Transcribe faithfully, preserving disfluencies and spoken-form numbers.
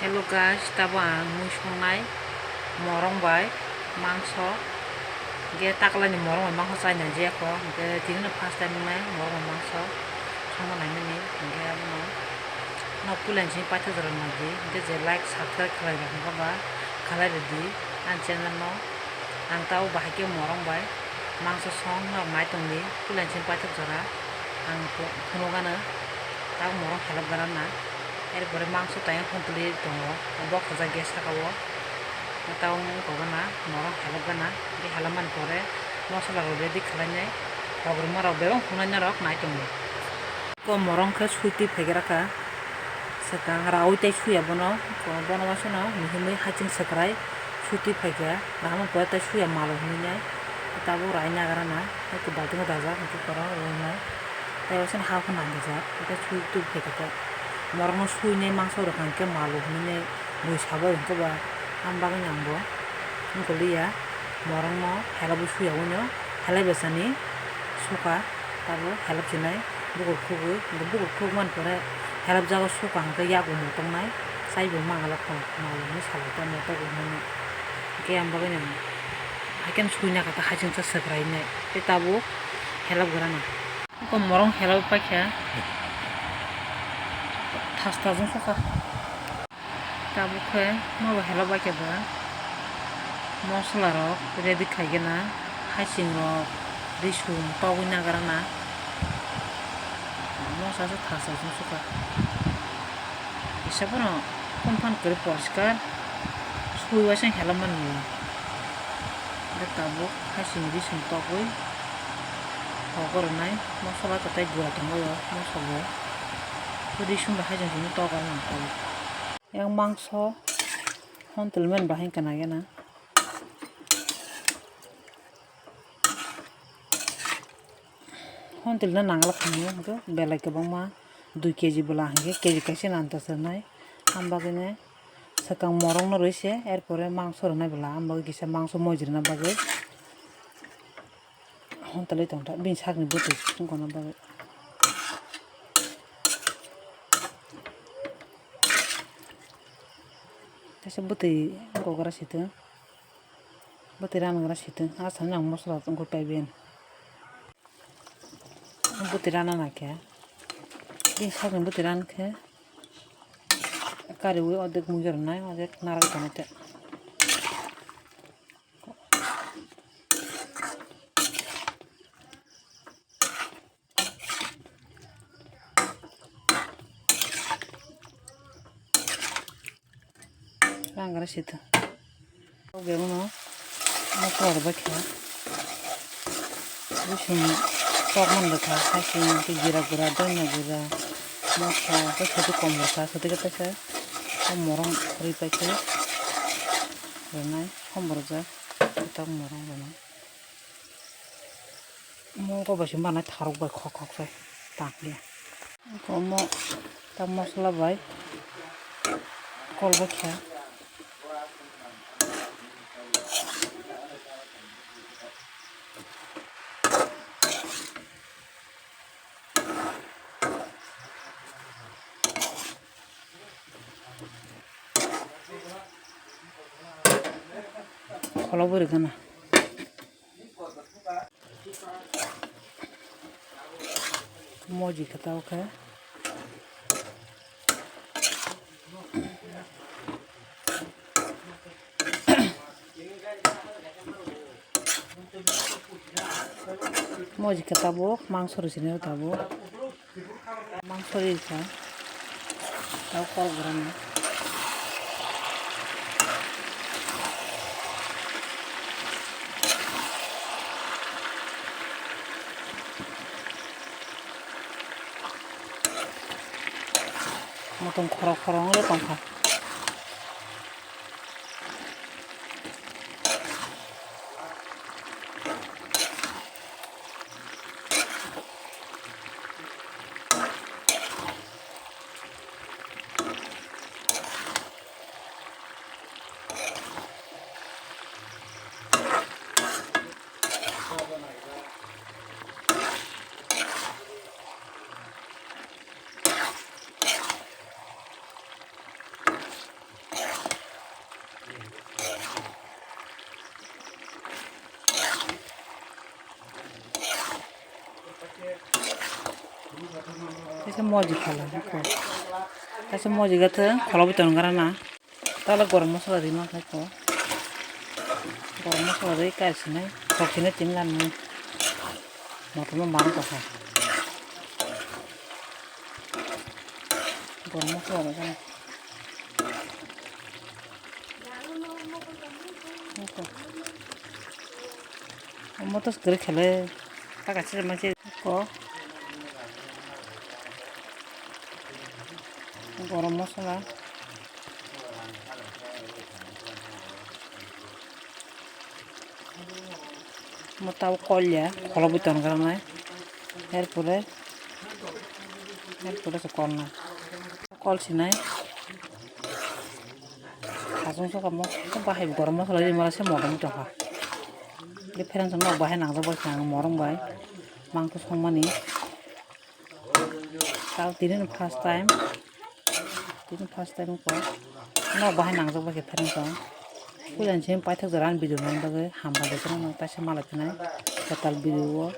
Hello guys, tabo ang mui songnai morong bai mangso, hingke taklaini morong bai mangso chaina jiyakho, hingke tinino first time wngnai morong bai mangso songma naimani, hingke abono nok puila simi paithak jora naidi, hingke je like, subscribe khlai rok hwnba ba khlai rwdi ani channel no. Ang tabo bahai khe morong bai mangso song norok nai tongdi, puila simi paithak jora ang phu-, phunukgano tabo morong help gana na. Erpore mangso tayang phuntuli tongo, bok sajak gas saka o. Tabo wng kok gana morong help gana, tei help mani pore mosola rok ready khlainai, kokrwma rok bebak phunuknai norok nai tongdi. Ko morong khe sui twi phaigra kha, swkang raui tei suya bono, bono uansukno mihimwi haching swkrai sui twi phaikha, nahamo pore tei suya malo hinwi nai tabuk rai nagra na, tei baltingo dajak hwnkhe korok rwnai tei uansukno ha phano nangrijak tei sui twi phaikha khe morokno suinai mangso rwkha hwnkhe malo hinwi nai bui sabai hwnkhe ba, aboni bagwi ang bo wngkoliya morokno helabwi suya uaino helai bwsani sukha. Tabuk help chinai bukur khugwi, bukur khugmani pore help jago sukha hwnkhe yago motongnai, chaibo mangalak tong, mangalakni salai tei motok rwnani. Hwnkhe ang bagwino haikhe suina kha ta hachingsa swkrainai tei tabuk help granai. Eko morong help paikha thas thas wng sukha. Tabuk khe nobo help bai khe bo mosola rok ready khaigena, haching rok, risum togwi nagra na, mosa se thasa sung sukha. Kisa phano phone phan kwrwi poriskar sui uaisang help mani. Hwnkhe tabuk haching risum togwi togo rwnai, mosola kwtai gura tongwi o mosola o risum bai haching simi togo rwnai tabuk. Yang mangso hontel men bahai kana gena. Hontel na nangla khango hwnkhe belai kwbangma dui keji bwla hwnkhe keji kaisa nanta swnai. Ambagwino swkang morokno rwise, erpore mangso rwnai bwla, ambagwi kisa mangso moji rwna bagwi. Hontelwi tongtha bini sakni bwtwi wngkona bagwi. Kaisa bwtwi wngkok gra sitwng, bwtwi ranagra sitwng, asani ang mosola wngkuk taiben. Bwtwi rana nakhe, bini sakni bwtwi rankhe kariui odek mui rwnai, odek narwk tonai ta. Rangra sita. Bebano mokra rwbaikha. Bising tokmani bwkha, haching tei jira gura, danya gura, mosla tei soti kom rwkha, soti khe teisa morong rwi paikhe rwnai, hom rwjak, tok morong rwnai. Omo bai se manai tharok bai khok khok se tang ya. Omo ta mosola bai kol bai kha. Kholo bwrwi gana. Moji khe tao khe. Moji khe tabuk mangso rwsini tabuk. Mangso ri kha. Tao kol gurani. Motom khorok khorok wngwi tongkha. Moji khala ko. Kaisa moji gatha kholo bwi tongo gra na. Tala gorom masala ri ma khai ko. Gorom masala ri kai sinai. Khok sinai tin lan ni. Motor no mar ko kha. Gorom masala ri. Motor kwrwi khalai ta kaisa manse ko gorom masala. Mo tabo kol ya, kholo bwi tongrwnai. Erpore, erpore se kol nai. Kol sinai. Khachung saka mo, bahai gorom masala ri mala se modom tongkha. Bwphransa no bahai nangjak bai kha ang morong bai. Mangso songmani. Tao tini no first time. Tini first time ko. No bahai nangjak bai khe pherang tong. Puila ni simi paithak jora ani video nang bagwi hambai de kono taisa malai thinai. Total video o.